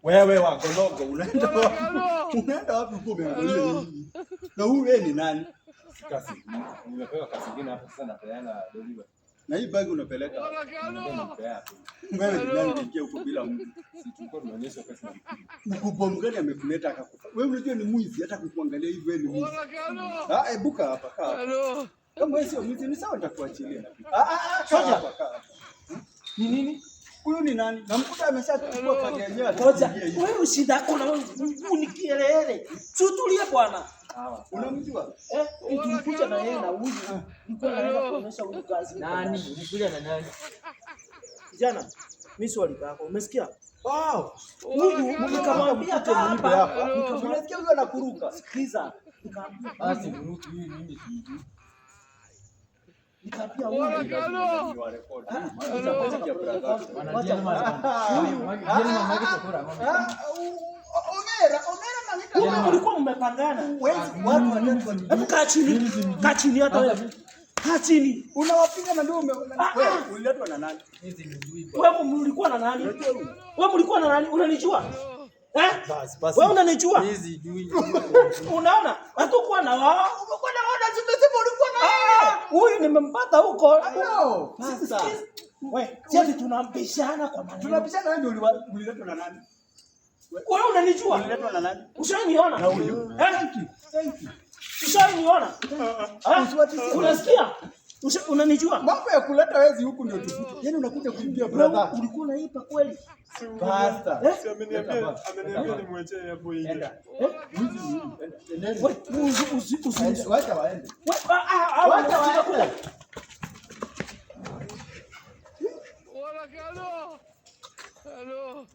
Wewe wagologo unaenda wapi? Unaenda wapi huko umeangalia nini? Na huyu wewe ni nani? Kazi. Nimepewa kazi nyingine hapo sasa napeana delivery. Na hii bag unapeleka wapi? Nimepewa hapo. Wewe ni nani unaingia huko bila mtu? Si tulikuwa tunaonyeshwa kazi na Mkubwa mgani amekuleta akakufa? Wewe unajua ni mwizi, hata kukuangalia hivi wewe ni mwizi. Ah, ebuka hapa, kaa hapa. Kama wewe sio mwizi ni sawa, nitakuachilia. Ah ah ah, kaa hapa, kaa hapa. Ni nini? Huyu ni nani? Namkuta ameshachukua kadi yenyewe. Ngoja, ataingia hivi. wewe shida yako na wewe ni kielele. Si utulie bwana. Unamjua? Eh, tulikuja na yeye na huyu. Nilikuwa naenda kuonyesha huyu kazi. Nani? Ulikuja na nani? Kijana, mimi swali lako. Umesikia? Wow. Huyu nikamwambia kaa Mpe hapa. hapa. Unasikia huyu anakuruka. Sikiza. Nikamwambia Basi buruki huyu mimi sijui. nikamwambia huyu. Omera, Omera Kumbe mangita. mlikuwa mmepangana. Wezi watu watatu Hebu kaa chini. Kaa chini hata wewe. Kaa chini. Unawapiga na ndio wewe uliletwa na nani? Mimi simjui bwana. Wewe mlikuwa na nani? Wewe mlikuwa na nani? Unanijua? Eh? Basi basi. Wewe unanijua? Mimi sijui. Unaona? Hatukuwa na wao. Ulikuwa na wao, si umesema ulikuwa na Ah, huyu nimempata huko. No. Sasa Wewe, sisi tunambishana kwa maneno. tunapishana, wewe ndio uliletwa na nani? Wewe unanijua? Uliletwa na nani? Ushaniona? Na huyu. Eh? Thank you. Thank you. Ushaniona? Eh? Usiwatishie. Unasikia? Unanijua? Mambo ya kuleta wezi huku ndio tufute. Yaani unakuja kuimbia Wewe brother. ulikuwa unaipa kweli? Basta. Eh? Si ameniambia ameniambia nimwachie hapo nje. Enda. Eh? Mwizi ni huyu. Enda. Endeni. Wewe usi usi Waende, wacha waende. Wewe ah ah Wacha waende. Hello. Hello.